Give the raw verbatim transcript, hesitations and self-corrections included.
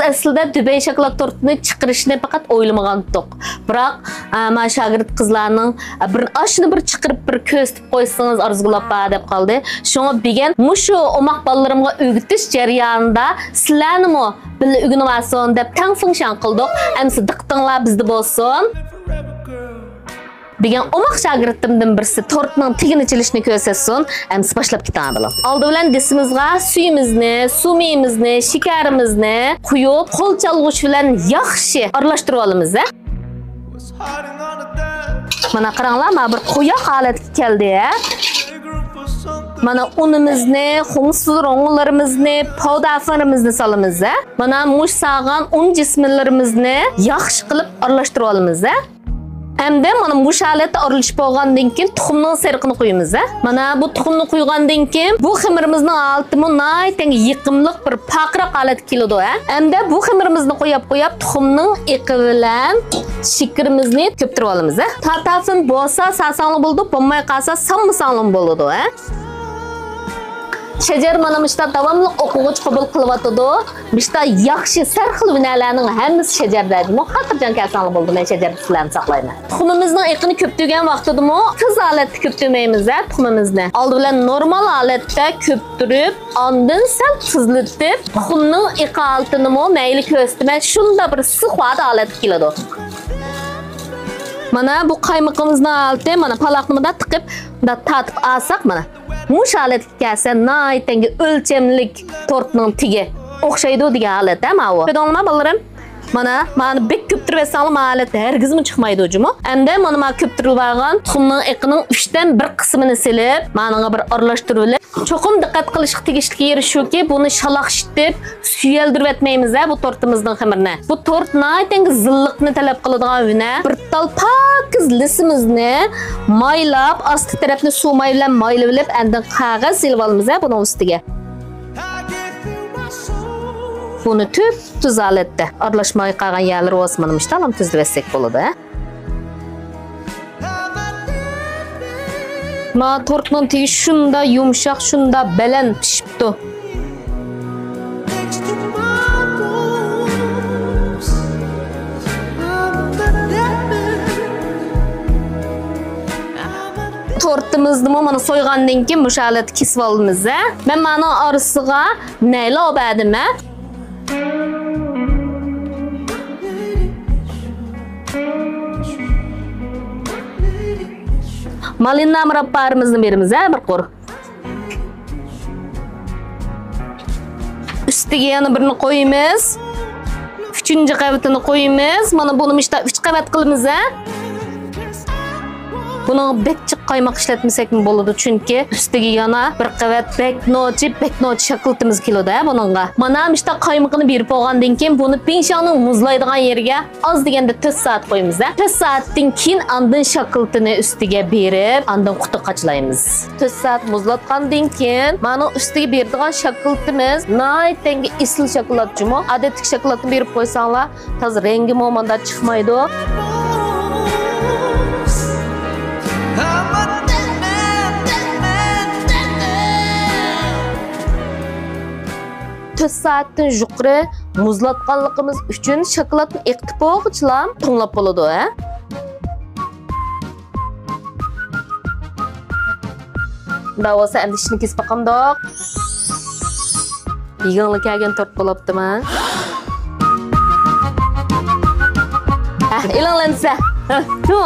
ئەسلىدە دۇبەي شاكىلات تورتىنى چىقىرىشنى پەقەت ئويلىمىغانتۇق. بىراق، ئە، مانا شاگىرت قىزلارنىڭ، ئە، بىر ئاشۇنى بىر چىقىرىپ، بىر كۆرسىتىپ قويسىڭىز ئارزۇگۈل ئاپا دەپ قالدى. شۇڭا بۈگۈن مۇشۇ ئوماق بالىلىرىمغا ئۆگىتىش جەريانىدا سىلەرنىمۇ بىللە ئۆگىنىۋالسۇن دەپ تەڭ فىڭشاڭ قىلدۇق. ئەمىسە دىققىتىڭلار بىزدە بولسۇن. بۈگۈن ئوماق شاگىرتىمدىن بىرسى تورتنىڭ تېگىنى چېلىشنى كۆرسەتسۇن. ئەمىسە باشلاپ كېتىڭ بالام. ئالدى بىلەن دىسىمىزغا سۈيىمىزنى، سۇمىيىمىزنى، شېكەرىمىزنى قۇيۇپ، قول چالغۇچ بىلەن ياخشى ئارىلاشتۇرۇۋالىمىز، ھە. مانا قاراڭلار، مانا بىر قويۇق ھالەتكە كەلدى، ھە. مانا ئۇنىمىزنى، خۇڭسىز روڭلىرىمىزنى، پاۋدافېنىمىزنى سالىمىز، ھە. مانا مۇش سالغان ئۇن جىسىملىرىمىزنى ياخشى قىلىپ ئارىلاشتۇرۇۋالىمىز، ھە. ئەمدى مانا مۇشۇ ھالەتتە ئارىلىشىپ بولغاندىن كېيىن تۇخۇمنىڭ سېرىقىنى قۇيىمىز، ھە. مانا بۇ تۇخۇمنى قۇيغاندىن كېيىن بۇ خېمىرىمىزنىڭ ھالىتىمۇ ناھايىتى يېقىملىق بىر پارقىراق ھالەتكە كېلىدۇ، ھە. ئەمدى بۇ خېمىرىمىزنى قوياپ قوياپ تۇخۇمنىڭ ئېقى بىلەن شېكىرىمىزنى كۆپتۈرۈپ ئالىمىز، ھە. تاتافېن بولسا سالساڭلار بولىدۇ، بولماي قالسا سالمىساڭلار بولىدۇ، ھە. شەجەر مانا مۇشتا داۋاملىق ئوقۇغۇچى قوبۇل قىلىۋاتىدۇ. مۇشتا ياخشى سەرخىل ھۈنەرلەرنىڭ ھەممىسى شەجەردە. جۇمۇ خاتىرجەم كەلسەڭلار بولىدۇ، مەن شەجەردە سىلەرنى ساقلايمەن. تۇخۇمىمىزنىڭ ئېقىنى كۆپتۈرگەن ۋاقتىدىمۇ تېز ھالەتتە كۆپتۈرمەيمىز، ھە، تۇخۇمىمىزنى. ئالدى بىلەن نورمال ھالەتتە كۆپتۈرۈپ، ئاندىن سەل تېزلىتىپ، تۇخۇمنىڭ ئېقى ھالىتىنىمۇ مەيلى كۆرسىتىمەن، شۇنداق بىر سىخ ھالەتكە كېلىدۇ. مانا بۇ قايمىقىمىزنىڭ ھالىتى، مانا پالاقنى مۇنداق تىقىپ، مۇنداق تارتىپ ئالساق، مانا مۇشۇ ھالەتكە كەلسە ناھايىتى ئۆلچەملىك تورتنىڭ تېگى ئوخشايدۇ دېگەن ھالەت، ھە، ماۋۇ. كۆردۈڭلارمۇ بالىلىرىم؟ مانا، مانا بەك كۆپتۈرۈۋەتسەڭلار، مانا ھالەت ھەرگىزمۇ چىقمايدۇ جۇمۇ. ئەمدى مانا، مانا كۆپتۈرۈلۈۋالغان تۇخۇمنىڭ ئېقىنىڭ ئۈچتىن بىر قىسمىنى سېلىپ، مانىڭغا بىر ئارىلاشتۇرۇۋېلىپ، چوقۇم دىققەت قىلىشقا تېگىشلىك يېرى شۇكى، بۇنى شالاقشىتىپ، سۈيەلدۈرۈۋەتمەيمىز ھە بۇ تورتىمىزنىڭ خېمىرىنى. بۇ تورت ناھايىتى زىللىقنى تەلەپ قىلىدىغان ھۈنەر. بىر تال پاكىز لىسىمىزنى مايلاپ، ئاستى تەرەپنى سۇ ماي بىلەن مايلىۋېلىپ، ئاندىن قەغەز سېلىۋالىمىز ھە بۇنىڭ ئۈستىگە. بۇنى تۈپتۈز ھالەتتە، ئارىلاشماي قالغان يەرلىرى بولسا مانا مۇشتاق تۈزلىۋەتسەك بولىدۇ ھە. ما تورتنىڭ تېگى شۇندا يۇمشاق، شۇندا بەلەن پىشىپتۇ. تورتىمىزنىمۇ مانا سويغاندىن كېيىن مۇشۇ ھالەتتە كېسىپ ئالىمىز ھە. مەن مانىڭ ئارىسىغا نەيلا بەردىم ھە. مالىنا مۇراببالىرىمىزنى بېرىمىز ھە بىر قۇر. ئۈستىگە يەنە بىرنى قويىمىز. ئۈچىنچى قەۋىتىنى قويىمىز. مانا بۇنى مۇشتا ئۈچ قەۋەت قىلىمىز ھە. بۇنىڭغا بەك جىق قايماق ئىشلەتمىسەكمۇ بولىدۇ، چۈنكى ئۈستىگە يەنە بىر قەۋەت بەك نوچى، بەك نوچى شاكىلىتىمىز كېلىدۇ ھە بۇنىڭغا. مانا مۇشتا قايمىقىنى بېرىپ بولغاندىن كېيىن بۇنى پىڭشاڭنىڭ مۇزلايدىغان يېرىگە ئاز دېگەندە تۆت سائەت قويىمىز ھە. تۆت سائەتتىن كېيىن ئاندىن شاكىلىتىنى ئۈستىگە بېرىپ، ئاندىن قۇتىغا قاچىلايمىز. تۆت سائەت مۇزلاتقاندىن كېيىن مانىڭ ئۈستىگە بېرىدىغان شاكىلىتىمىز ناھايىتى ئېسىل شاكىلات جۇمۇ. ئادەتتىكى شاكىلاتنى بېرىپ قويساڭلار، تازا رەڭگىمۇ مانداق چىقمايدۇ. تۆت سائەتتىن يۇقىرى مۇزلاتقانلىقىمىز ئۈچۈن شاكىلاتنى ئېقىتىپ بولغۇچىلا توڭلاپ بولىدۇ ھە. مۇنداق بولسا ئەمدى ئىشنى كېسىپ باقامدۇق. يېگۈڭلار كەلگەن تورت بولاپتىما؟ ھە، ئېلىڭلار ئەمسە. ھە، شۇ.